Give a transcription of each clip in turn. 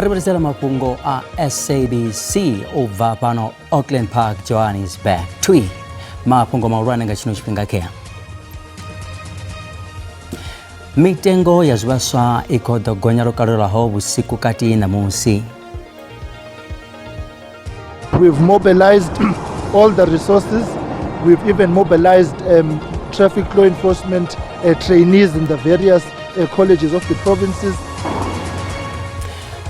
Ri vhulisela mafhungo a SABC u bva fhano Auckland Park, Johannesburg. Twi mafhungo mahulwane nga tshino tshifhinga kea. Mitengo ya zwivhaswa i khou ḓo gonya lwo kalulaho vhusiku kati ṋamusi. We've mobilized all the resources. We've even mobilized traffic law enforcement trainees in the various colleges of the provinces.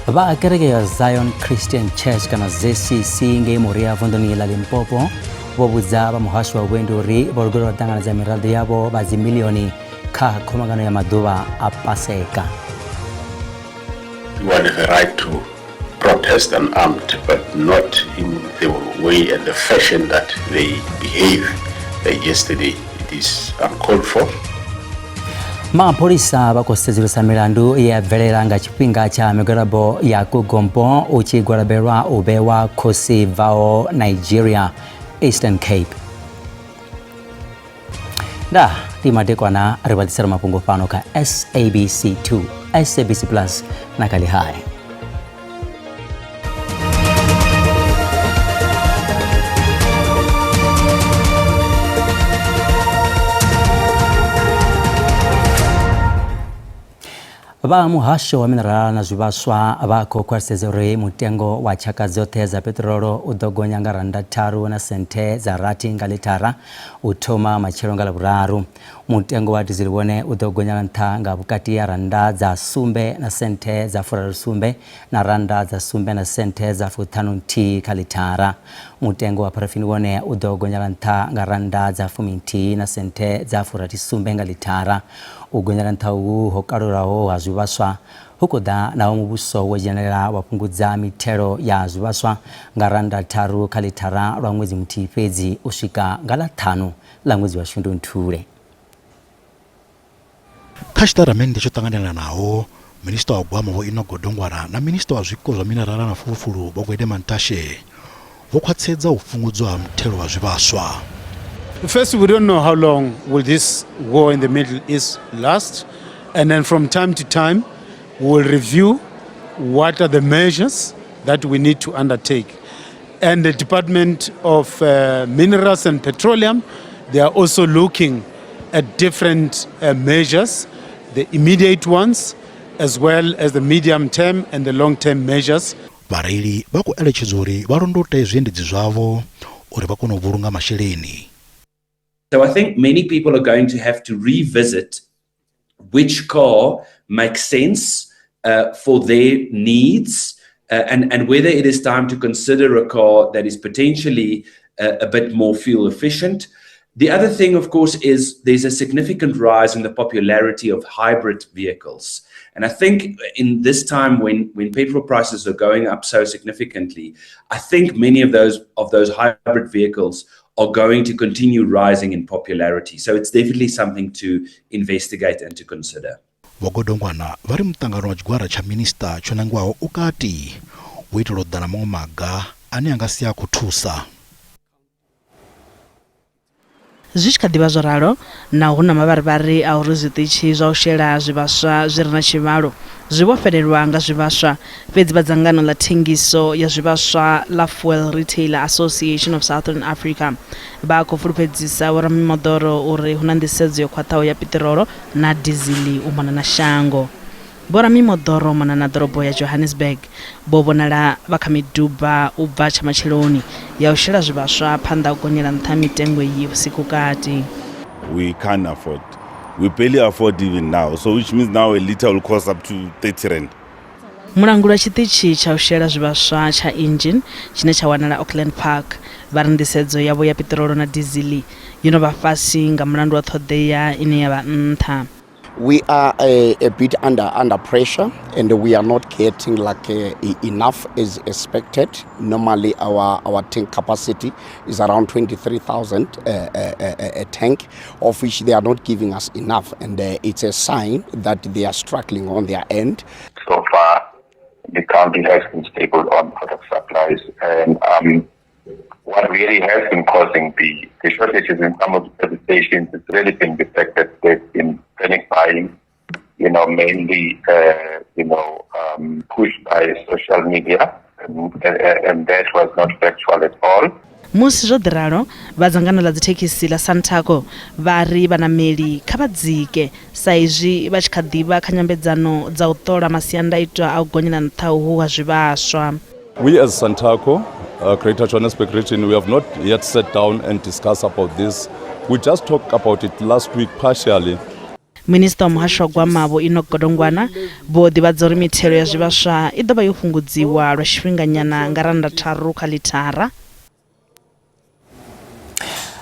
Vha kereke ya Zion Christian Church kana ZCC ngei Moria vunḓuni ḽa Limpopo vho vhudza vha muhasho wa vhuendi uri vho lugelwa u ṱanganedza miraḓo yavho vha dzimilioni kha khuvhangano ya maḓuvha a Paseka. One has a right to protest unarmed, but not in the way and the fashion that they behave yesterday. It is uncalled for. Mapholisa vha khou sedzulusa milandu ye ya bvelela nga tshifhinga tsha migwalabo ya Kugompo u tshi gwalabelwa u vhewa khosi bvaho Nigeria, Eastern Cape. Nda ndi madekwana ri vha ḓisela mafhungo fhano kha SABC 2, SABC Plus na kha Lihai. Vha muhasho wa minerala na zwivhaswa vha khou khwaṱhisedza uri mutengo wa tshaka dzoṱhe dza peṱirolo u ḓo gonya nga rannda tharu na senthe dza rathi nga ḽithara u thoma matshelo nga Ḽavhuraru. Mutengo wa dizili wone u ḓo gonyela nṱha nga vhukati ha rannda dza sumbe na senthe dza furaru sumbe na rannda dza sumbe na senthe dza fuṱhanu nthihi kha ḽithara. Mutengo wa pharafini wone u ḓo gonyela nṱha nga rannda dza fuminthihi na senthe dza furathi sumbe nga ḽithara. U gonyela nṱha uhu ho kalulaho ha zwivhaswa hu khou ḓa naho muvhuso wo dzhenelela wa fhungudza mithelo ya zwivhaswa nga rannda tharu kha ḽithara lwa ṅwedzi muthihi fhedzi u swika nga ḽa ṱhanu ḽa ṅwedzi wa Shundunthule. Kha tshitatamennde tsho ṱanganelanaho, Minisiṱa wa Gwama Vho Enoch Godongwana na Minisiṱa wa Zwiko zwa Minerala na Fulufulu Vho Gwede Mantashe vho khwaṱhisedza u fhungudzwa ha muthelo wa zwivhaswa. First, we don't know how long will this war in the Middle East last, and then from time to time we will review what are the measures that we need to undertake. And the Department of Minerals and Petroleum, they are also looking at different measures, the immediate ones as well as the medium term and the long term measures. Vhareili vha khou eletshedzwa uri vha londote zwiendedzi zwavho uri vha kone u vhulunga masheleni. So I think many people are going to have to revisit which car makes sense for their needs and whether it is time to consider a car that is potentially a bit more fuel efficient. The other thing, of course, is there's a significant rise in the popularity of hybrid vehicles. And I think in this time when petrol prices are going up so significantly, I think many of those hybrid vehicles are going to continue rising in popularity. So it's definitely something to investigate and to consider. Vho Godongwana vha ri muṱangano wa tshigwada tsha minisiṱa tsho nangiwaho u kati u itela u ḓa na maṅwe maga ane a nga sia a khou thusa. Zwi tshi kha ḓi vha zwo ralo, naho hu na mavharivhari a uri zwiṱitshi zwa u shela zwivhaswa zwi re na tshivhalo zwi vho fhelelwa nga zwivhaswa, fhedzi vha dzangano ḽa thengiso ya zwivhaswa ḽa Fuel Retailer Association of Southern Africa vha khou fulufhedzisa vhoramimoḓoro uri hu na nḓisedzo yo khwaṱhaho ya piṱirolo na dizili u mona na shango. Vhoramimoḓoro u mona na ḓorobo ya Johannesburg vho vhonala vha kha miduba u bva tsha matsheloni ya u shela zwivhaswa phanḓa ha u gonyela nṱha mitengo iyi vhusiku kati. We can't afford. We barely afford even now. So which means now a liter will cost up to 30 rand. Mulanguli wa tshiṱitshi tsha u shela zwivhaswa tsha Engen tshine tsha wanala Auckland Park vha ri nḓisedzo yavho ya piṱirolo na dizili yo no vha fhasi nga mulandu wa ṱhoḓea ine ya vha nṱha. We are a bit under pressure and we are not getting like enough as expected. Normally our tank capacity is around 23,000 a tank, of which they are not giving us enough, and it's a sign that they are struggling on their end. So far, the county has been stable on product supplies, and what really has been causing the shortages in some of the service stations has really been the fact that they've been panic buying. you know, mainly, you know, pushed by social media, and, and that was not factual at all. Musi zwo ḓi ralo, vha dzangano ḽa dzithekhisi ḽa Santaco vha ri vhanameli kha vha dzike sa izwi vha tshi kha ḓi vha kha nyambedzano dza u ṱola masiandaitwa a u gonyela nṱha uhu ha zwivhaswa. We as Santaco, Greater Johannesburg region, we have not yet sat down and discussed about this. We just talked about it last week partially. Minisiṱa wa Muhasho wa Gwama Vho Enoch Godongwana vho ḓivhadza uri mithelo ya zwivhaswa i ḓo vha yo fhungudziwa lwa tshifhinganyana nga rannda tharu kha ḽithara.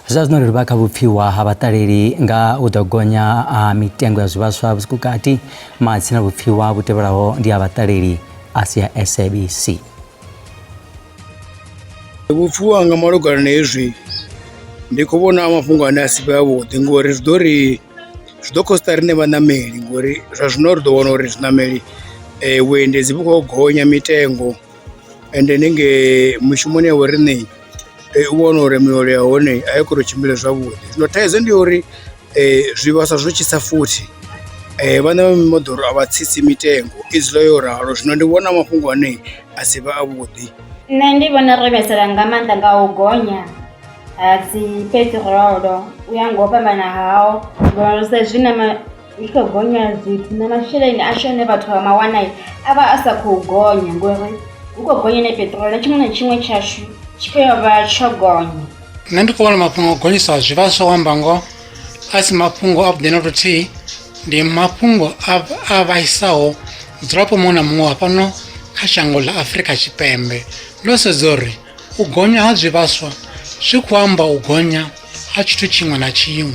Zwa zwino ri vha kha vhupfiwa ha vhaṱaleli nga u ḓo gonya ha mitengo ya zwivhaswa vhusiku kati. Matsina vhupfiwa vhu tevhelaho ndi ha vhaṱaleli a si ya SABC. Vhupfiwa hanga malugana na hezwi ndi khou vhona mafhungo ane a si vhe avhuḓi ngori zwi ḓo ri zwi ḓo khosta riṋe vhaṋameli ngori zwa zwino ri ḓo wana uri zwiṋameli vhuendedzi vhu khou gonya mitengo ende haningei mishumoni ya vho riṋe u wana uri miholo ya hone a i khou tou tshimbila zwavhuḓi. Zwino thaidzo ndi ya uri zwivhaswa zwo tshisa futhi vhaṋe vha mimoḓoro a vha tsitsi mitengo i dzula yo ralo zwino ndi vhona mafhungo ane a si vhe avhuḓi. Nṋe ndi vhona ro vhaisala nga maanḓa nga u gonya ha dzi peṱirolo u ya nga u fhambana hao ngori sa izwi na hu tshi khou gonya zwithu na masheleni ashu ane vhathu vha mawana a vha a sa khou gonya ngori hu khou gonya na peṱirolo na tshiṅwe na tshiṅwe tshashu tshi khou ya vha tsho gonya. Nṋe ndi khou vhona mafhungo a u gonyiswa zwivhaswa u amba ngoho a si mafhungo avhuḓi na luthihi ndi mafhungo a vhaisaho mudzulapo muṅwe na muṅwe wa fhano kha shango ḽa Afrika Tshipembe ndo sedza uri U gonya ha zwivhaswa zwi khou amba u gonya ha tshithu tshiṅwe na tshiṅwe,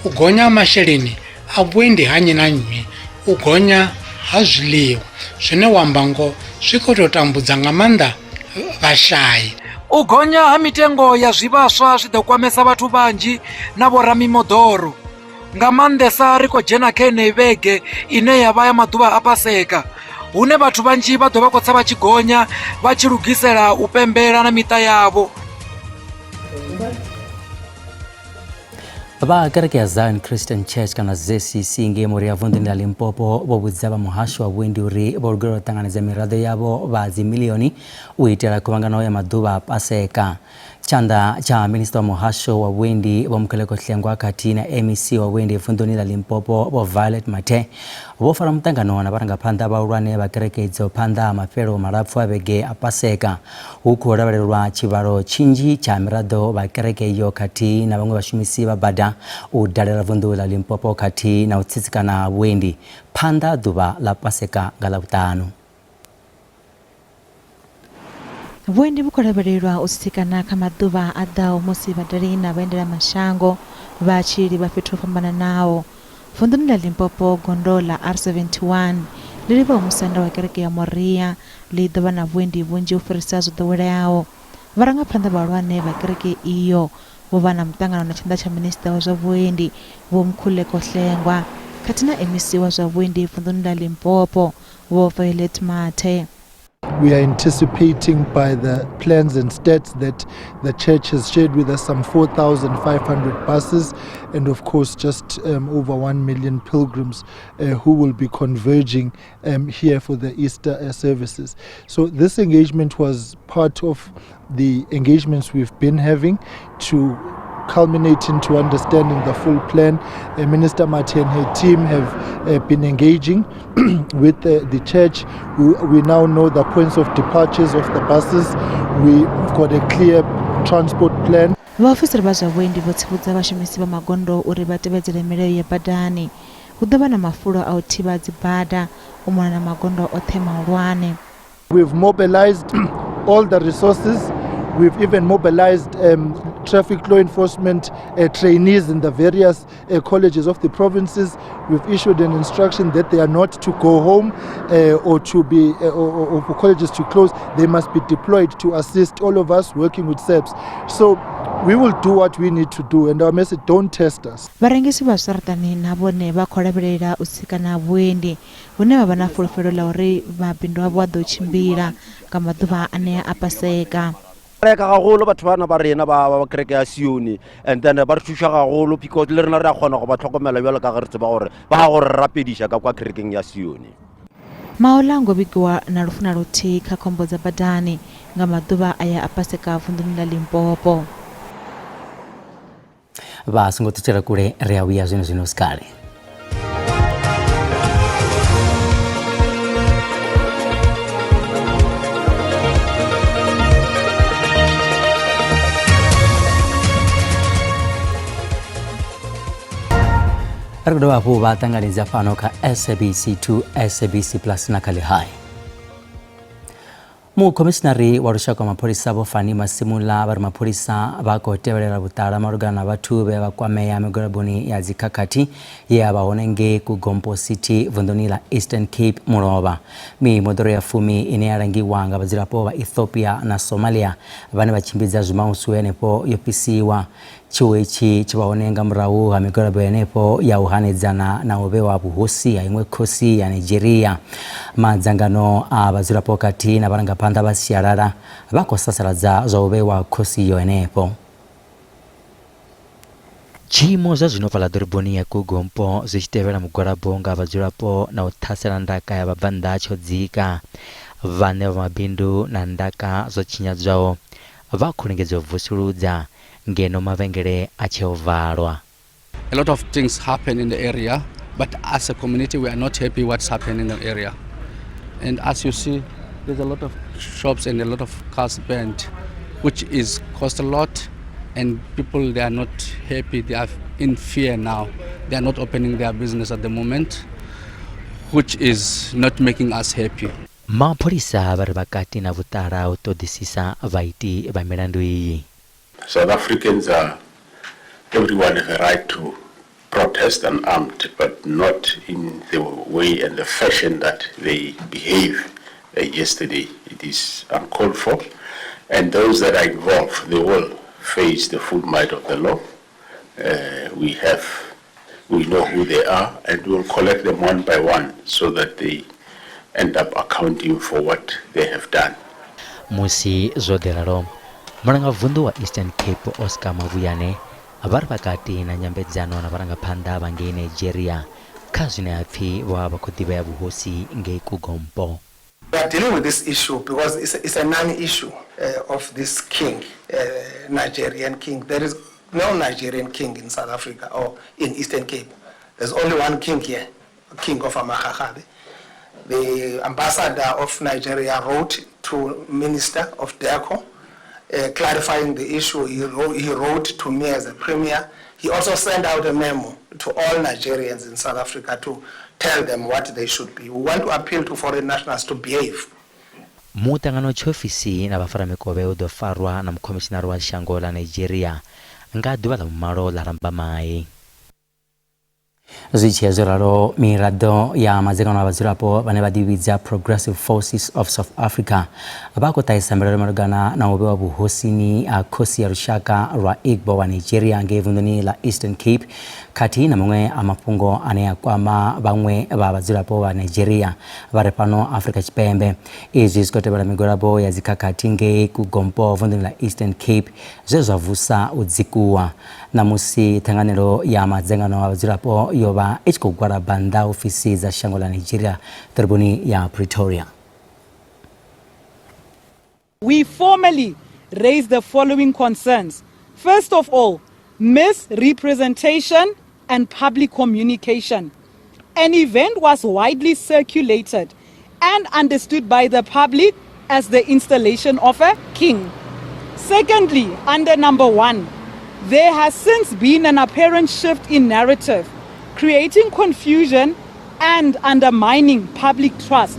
u gonya ha masheleni a vhuendi ha nnyi na nnyi, u gonya ha zwiḽiwa, zwine u amba ngoho zwi khou tou tambudza nga maanḓa vhashai. U gonya ha mitengo ya zwivhaswa zwi ḓo kwamesa vhathu vhanzhi na vhoramimoḓoro. Nga maanḓesa ri khou dzhena kha yeneyi vhege ine ya vha ya maḓuvha a Paseka hune vhathu vhanzhi vha ḓo vha khou tsa vha tshi gonya vha tshi lugisela u pembela na miṱa yavho. Vha kereke ya Zion Christian Church kana ZCC ngei Moria vunḓuni ḽa Limpopo vho vhudza vha muhasho wa vhuendi uri vho lugela u ṱanganedza miraḓo yavho vha dzimilioni u itela khuvhangano ya maḓuvha a Paseka. Tshanḓa tsha Minisiṱa wa Muhasho wa Vhuendi Vho Mkhuleko Hlengwa khathihi na MEC wa Vhuendi vunḓuni ḽa Limpopo Vho Violet Mathe vho fara muṱangano na vharangaphanḓa vhahulwane vha kereke idzo phanḓa ha mafhelo malapfu a vhege a Paseka. Hu khou lavhelelwa tshivhalo tshinzhi tsha miraḓo vha kereke iyo khathihi na vhaṅwe vhashumisi vha bada u dalela vunḓu ḽa Limpopo khathihi na u tsitsikana ha vhuendi phanḓa ha ḓuvha ḽa Paseka nga Ḽavhuṱanu. Vhuendi vhu khou lavhelelwa u tsitsikana kha maḓuvha a ḓaho musi vhadali na vhaendelamashango vha tshi livha fhethu ho fhambananaho. Vunḓuni ḽa Limpopo, gondo ḽa R71 ḽi livhaho musanda wa kereke ya Moria ḽi ḓo vha na vhuendi vhunzhi u fhirisa zwo ḓoweleaho. Vharangaphanḓa vhahulwane vha kereke iyo vho vha na muṱangano na tshanḓa tsha minisiṱa wa zwa vhuendi Vho Mkhuleko Hlengwa khathihi na MEC wa zwa vhuendi vunḓuni ḽa Limpopo Vho Violet Mathe. We are anticipating by the plans and stats that the church has shared with us some 4,500 buses and of course just um, over 1 million pilgrims uh, who will be converging um, here for the Easter uh, services. So this engagement was part of the engagements we've been having to culminate into understanding the full plan. Uh, Minister Mathe and her team have uh, been engaging with the, the church. We, we now know the points of departures of the buses. We've got a clear transport plan. Vhaofisiri vha zwa vhuendi vho tsivhudza vhashumisi vha magondo uri vha tevhedzele milayo ya badani. Hu ḓo vha na mafulo a u thivha dzibada u mona na magondo oṱhe mahulwane. We've mobilized all the resources. We've even mobilized um, traffic law enforcement uh, trainees in the various uh, colleges of the provinces. We've issued an instruction that they are not to go home uh, or to be uh, or, or for colleges to close. They must be deployed to assist all of us working with SEPS. So we will do what we need to do and our message don't test us. Vharengisi vha zwiṱaraṱani na vhone vha khou lavhelela u tsika na vhuendi hune vha vha na fulufhelo ḽa uri mabindu avho a ḓo tshimbila nga maḓuvha anea a Paseka. Reka gagolo batho bana ba rena ba ba kereke ya Sione, and then ba re thuša gagolo because le rena re a kgona go ba tlhokomela bjalo ka ge re tseba gore ba go re rapediša ka kwa kerekeng ya Sione. Mahoḽa ngo vhigiwa na lufu na luthihi kha khombo dza badani nga maḓuvha aya a Paseka vunḓuni ḽa Limpopo. Vha songo ṱutshela kule, ri a vhuya zwino zwino si kale. Ri khou dovha hafhu vha ṱanganedza fhano kha SABC 2, SABC Plus na kha Lihai. Mukhomishinari wa lushaka wa mapholisa Vho Fannie Masemola vha ri mapholisa vha khou tevhelela vhuṱala malugana na vhathu vhe vha kwamea migwalaboni ya dzikhakhathi ye ya vha hone ngei Kugompo City vunḓuni ḽa Eastern Cape mulovha. Mimoḓoro ya fumi ine ya langiwa nga vhadzulapo vha Ethiopia na Somalia vhane vha tshimbidza zwimausu henefho yo fhisiwa. Tshiwo itshi tshi vha hone nga murahu ha migwalabo ya henefho ya u hanedzana na u vhewa vhuhosi ha iṅwe khosi ya Nigeria. Madzangano a vhadzulapo khathihi na vharangaphanḓa vha sialala vha khou sasaladza zwa u vhewa khosi iyo henefho. Tshiimo zwa zwino fhaḽa ḓoroboni ya Kugompo zwi tshi tevhela mugwalabo nga vhadzulapo na u ṱhasela ndaka ya vhabvannḓa tsho dzika. Vhaṋe vha mabindu na ndaka zwo tshinyadzwaho vha khou lingedza u vusuludza ngeno mavhengele a tshe o valwa. A lot of things happen in the area, but as a community we are not happy what's happening in the area. And as you see, there's a lot of shops and a lot of cars burned, which is cost a lot, and people, they are not happy, they are in fear now. They are not opening their business at the moment, which is not making us happy. Mapholisa vha ri vha kati na vhuṱala ha u ṱoḓisisa vhaiti vha milandu iyi. South Africans are everyone have a right to protest unarmed, but not in the way and the fashion that they behave yesterday. It is uncalled for, and those that are involved, they will face the full might of the law. We know who they are, and we will collect them one by one so that they end up accounting for what they have done. Musi zwo ḓi ralo, mulangavunḓu wa Eastern Cape Oscar Mabuyane vha ri vhakati na nyambedzano na vharangaphanḓa vha ngei Nigeria kha zwine ha pfi vho vha vha khou ḓivhea vhuhosi ngei Kugompo. We are dealing with this issue because it's a non-issue of this king, Nigerian king. There is no Nigerian king in South Africa or in Eastern Cape. There's only one king here, King of Amagagabe. The ambassador of Nigeria wrote to Minister of DECO, clarifying the issue. He wrote to me as a premier. He also sent out a memo to all Nigerians in South Africa to tell them what they should be. We want to appeal to foreign nationals to behave. Muṱangano tshiofisi na vhafaramikovhe u ḓo farwa na mukhomishinari wa shango ḽa Nigeria nga ḓuvha ḽa vhumalo ḽa Lambamai. Zwi tshi zwo ralo, miraḓo ya madzangano a vhadzulapo vhane vha ḓivhidza Progressive Forces of South Africa vha khou ṱahisa mbilaelo malugana na u vhewa vhuhosini ha khosi ya lushaka lwa Igbo wa Nigeria ngei vunḓuni ḽa Eastern Cape khathihi na maṅwe a mafhungo ane a kwama vhaṅwe vha vhadzulapo vha Nigeria vha re fhano Afrika Tshipembe. Izwi zwi khou tevhela migwalabo ya dzikhakhathi ngei Kugompo vunḓuni ḽa Eastern Cape zwe zwa vusa u dzikuwa. Ṋamusi ṱhanganelo ya madzangano a vhadzulapo yo vha i tshi khou gwalaba nnḓa ofisi dza shango ḽa Nigeria ḓoroboni ya Pretoria. We formally raise the following concerns. First of all, misrepresentation and public communication. An event was widely circulated and understood by the public as the installation of a king. Secondly, under number 1, there has since been an apparent shift in narrative, creating confusion and undermining public trust.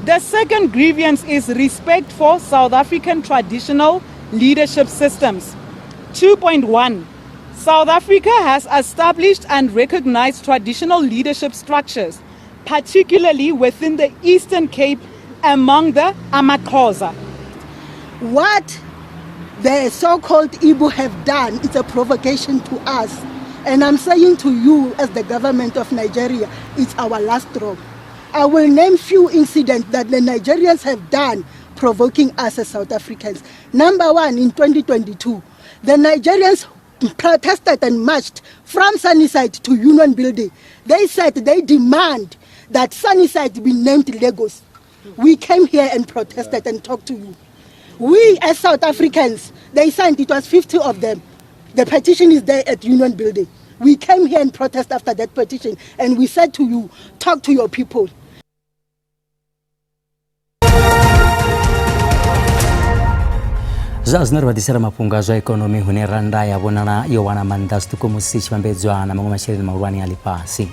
The second grievance is respect for South African traditional leadership systems. 2.1, South Africa has established and recognized traditional leadership structures, particularly within the Eastern Cape among the amaXhosa. What the so-called Igbo have done is a provocation to us. And I'm saying to you as the government of Nigeria, it's our last straw. I will name few incidents that the Nigerians have done provoking us as South Africans. Number one, in 2022, the Nigerians protested and marched from Sunnyside to Union Building. They said they demand that Sunnyside be named Lagos. We came here and protested and talked to you. We as South Africans, they signed, it was 50 of them. The petition is there at Union Building. We came here and protest after that petition and we said to you, talk to your people. Zwa zwino ri vha ḓisela mafhungo a zwa ikonomi hune rannda ya vhonala yo wana maanḓa zwiṱuku musi tshi vhambedzwa na maṅwe masheleni mahulwane a ḽifhasi.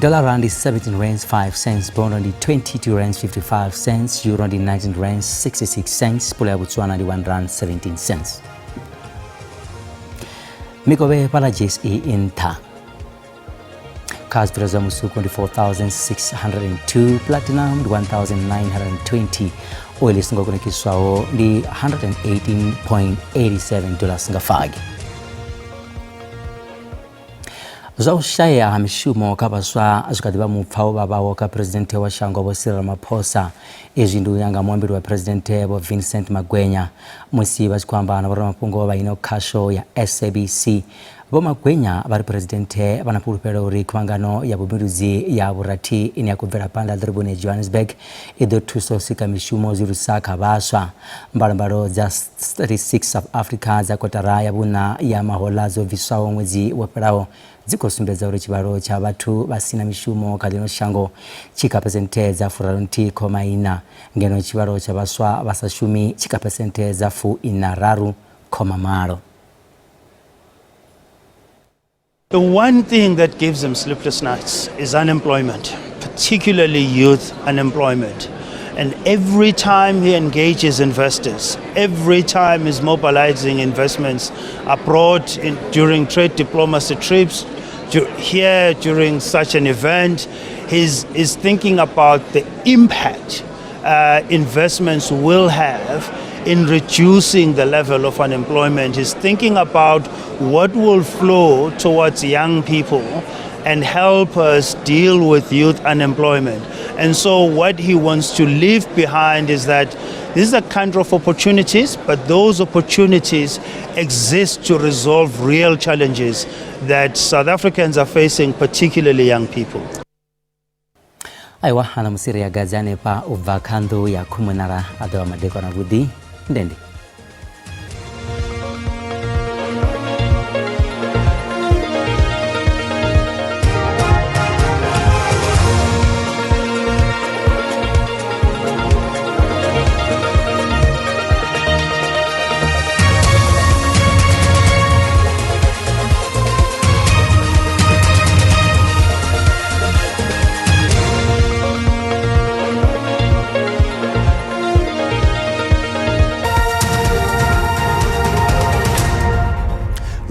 Dollar ndi 17 rands 5 cents, bondo ndi 22 rands 55 cents, euro ndi 19 rands 66 cents, pula ya Botswana ndi 1 rand 17 cents. Mikovhe fhaḽa JSE i nṱha kha zwibveledzwa zwa musuku ndi 4602, platinum ndi 1920, oil i songo kunakiswaho ndi 118.87 dollars nga fagi. Zwa u shaya ha mishumo kha vhaswa zwi kha ḓi vha mupfa wo vhavhaho kha Phresidennde wa shango Vho Cyril Ramaphosa. Izwi ndi u ya nga muambeli wa Phresidennde Vho Vincent Magwenya musi vha tshi khou amba na vhoramafhungo vha ino khasho ya SABC. Vho Magwenya vha ri Phresidennde vha na fhulufhelo uri khuvhangano ya vhubindudzi ya vhurathi ine ya khou bvela phanḓa ḓoroboni ya Johannesburg i ḓo thusa u sika mishumo zwihulusa kha vhaswa. Mbalombalo dza Statistics South Africa dza kotara ya vhuṋa ya mahoḽa dzo bviswaho ṅwedzi wo fhelaho dzi khou sumbedza uri tshivhalo tsha vhathu vha si na mishumo kha ḽino shango tshi kha phesenthe dza 61.4 ngeno tshivhalo tsha vhaswa vha sa shumi tshi kha phesenthe dza 63.8. The one thing that gives them sleepless nights is unemployment, particularly youth unemployment. And every time he engages investors, every time he's mobilizing investments abroad during trade diplomacy trips, here during such an event, he's thinking about the impact investments will have in reducing the level of unemployment. He's thinking about what will flow towards young people and help us deal with youth unemployment. And so what he wants to leave behind is that this is a country of opportunities, but those opportunities exist to resolve real challenges that South Africans are facing, particularly young people. Aiwa ana musiri ya gadzi hanefha u bva kha nnḓu ya Khumunala a ḓo vha madekwana vhuḓi ndende.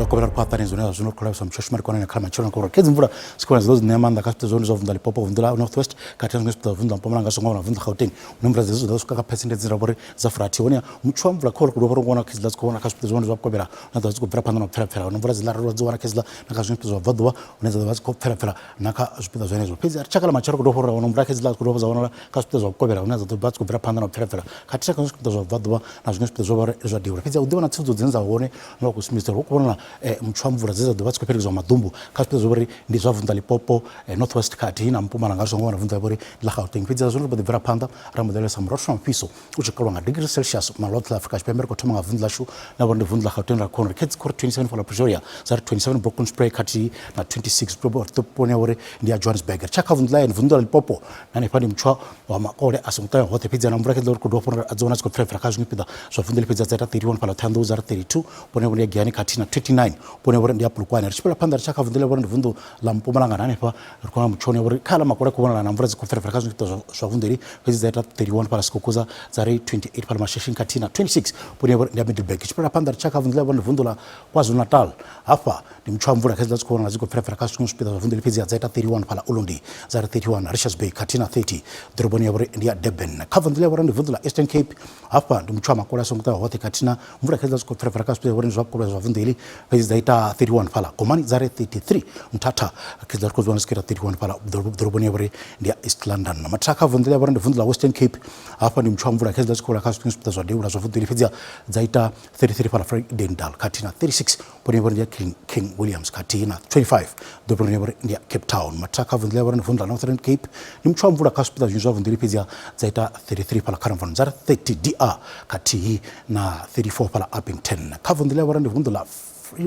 Kovhela ri khou aṱani zwine zwa zwino ri khou lavhelesa mutsho shuma ri kone kha matshelo ngori khedzi mvula dzi khou dzo ṋea maanḓa kha zwipiḓa zwone zwa vunḓu ḽa Limpopo, vunḓu ḽa North West khathihi na zwiṅwe zwipiḓa zwa vunḓu ḽa Mpumalanga songo na vunḓu ḽa Gauteng hune mvula dzi ḓo swika kha phesenthe dzine ra vha uri dza furathi. Hone mutsho wa mvula kha uri ri wana khedzi ḽa dzi khou vhona kha zwipiḓa zwone zwa vhukovhela na ḓo dzi khou bvela phanḓa na u pfela pfela hone mvula dzi ḽa dzi wana khedzi ḽa na kha zwiṅwe zwipiḓa zwa bvaḓuvha hune dza ḓo vha dzi khou pfela pfela na kha zwipiḓa zwenezwo. Fhedzi ri tshaka ḽa matshelo ri khou dovha ra wana mvula khedzi ḽa dzi khou dovha dza vhonala kha zwipiḓa zwa vhukovhela hune dza ḓo vha dzi khou bvela phanḓa na u pfela pfela khathihi na kha zwiṅwe zwipiḓa zwa bvaḓuvha na zwiṅwe zwipiḓa zwo vha zwa devhula. Fhedzi hu ḓivha na tsivhudzo dzine dza vha hone na vha khou sumbedzisa uri hu khou vhonala mutsho wa mvula dze dza ḓo vha dzi khou fhelekedziwa maḓumbu kha zwipiḓa zwa uri ndi zwa vunḓu ḽa Limpopo, North West khathihi na Mpumalanga zwi songo vha na vunḓu ḽa uri ḽa Gauteng. Fhedzi zwino ri mbo ḓi bvela phanḓa ra mbo ḓi lavhelesa murotho na mufhiso u tshi kalwa nga degree Celsius na ḽoṱhe ḽa Afrika Tshipembe. Ri khou thoma nga vunḓu ḽashu ḽa vhori ndi vunḓu ḽa Gauteng ra khou uri khedzi khou ri 27 fhaḽa Pretoria dza ri 27 Broken Spray khathihi na 26 ḓoroboni ya uri ndi ya Johannesburg. Ri tsha kha vunḓu ḽa vunḓu ḽa Limpopo na hanefha ndi mutshwa wa makole a songo ṱavhanya hoṱhe fhedzi na mvula khedzi ri khou dovha uri a dzi wana dzi khou pfela pfela kha zwiṅwe zwipiḓa zwa vunḓu ḽi fhedzi dza ita 31 fhaḽa Thohoyandou dza ri 32 vhone vhone ya Giyani khathihi na 29 vhone vhori ndi ya Polokwane. Ri tshi fhela phanḓa ri tsha kha vunḓu ḽa vhori ndi vunḓu ḽa Mpumalanga na hanefha ri khou wana mutshoni uri kha ḽa makole khou vhonala na mvula dzi khou pfela kha zwiṅwe zwipiḓa zwa vunḓu fhedzi dza ita 31 fhaḽa Skukuza dza ri 28 fhaḽa Mashishing khathihi na 26 vhone vhori ndi ya Middelburg. Tshi fhela phanḓa ri tsha kha vunḓu ḽa vhori ndi vunḓu ḽa KwaZulu-Natal hafha ndi mutsho wa mvula khedzi dzi khou vhonala dzi khou pfela kha zwiṅwe zwipiḓa zwa vunḓu fhedzi dza ita 31 fhaḽa Ulundi dza ri 31 Richards Bay khathihi na 30 ḓoroboni ya vhori ndi ya Durban. Kha vunḓu ḽa vhori ndi vunḓu ḽa Eastern Cape hafha ndi mutsho wa makole a songo ṱavha hoṱhe khathihi na mvula khedzi dzi khou pfela kha zwipiḓa vhori ndi zwa vhukovhela zwa vunḓu fhedzi Fhedzi dza ita 31 fhaḽa Komani, dza ri 33 Mthatha, khedzi ri khou zwi wana zwi khou ita 31 fhaḽa ḓoroboni ya vhori ndi ya East London. Mathakha kha vunḓu ḽa vhori ndi vunḓu ḽa Western Cape, hafha ndi mutsho wa mvula khedzi dza tshi khou wela kha zwiṅwe zwipiḓa zwa devhula zwa vunḓu fhedziha dza ita 33 fhaḽa Vredendal khathihi na 36 vhone vhori ndi ya King, King Williams khathihi na 25 ḓoroboni ya vhori ndi ya Cape Town. Mathakha kha vunḓu ḽa vhori ndi vunḓu ḽa Northern Cape ndi mutsho wa mvula kha zwipiḓa zwinzhi zwa vunḓu fhedziha dza ita 33 fhaḽa Carnarvon, dza ri 30 DR khathihi na 34 fhaḽa Upington. Kha vunḓu ḽa vhori ndi vunḓu ḽa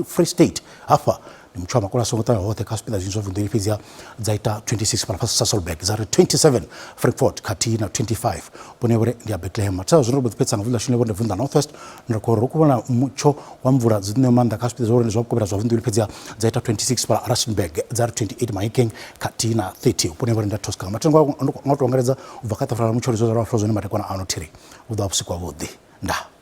Free State hafha ndi mutsho wa makole a songo ṱahe hoṱhe kha zwipiḓa zwinzhi zwa vunḓu ili fhedziha dza ita 26 fhaḽa fhasi Sasolburg, dza ri 27 Frankfort khathihi na 25 vhone vhori ndi ya Bethlehem. Mathada zwino ri mbo ḓi fhedzisa nga vunḓu ḽashu ḽine vhori ndi vunḓu ḽa North West ri khou ri khou vhona mutsho wa mvula dzi ṋea maanḓa kha zwipiḓa zwa uri zwa vhukovhela zwa vunḓu ili fhedziha dza ita 26 fhaḽa Rustenburg, dza ri 28 Mahikeng khathihi na 30 vhone vhori ndi ya Tosca. Mathada nga u tou angaredza u bva kha ṱafula ḽa mutsho ndi zwe zwa vha zwone madekwana ano thiri u ḓo vha vhusiku havhuḓi ndaa.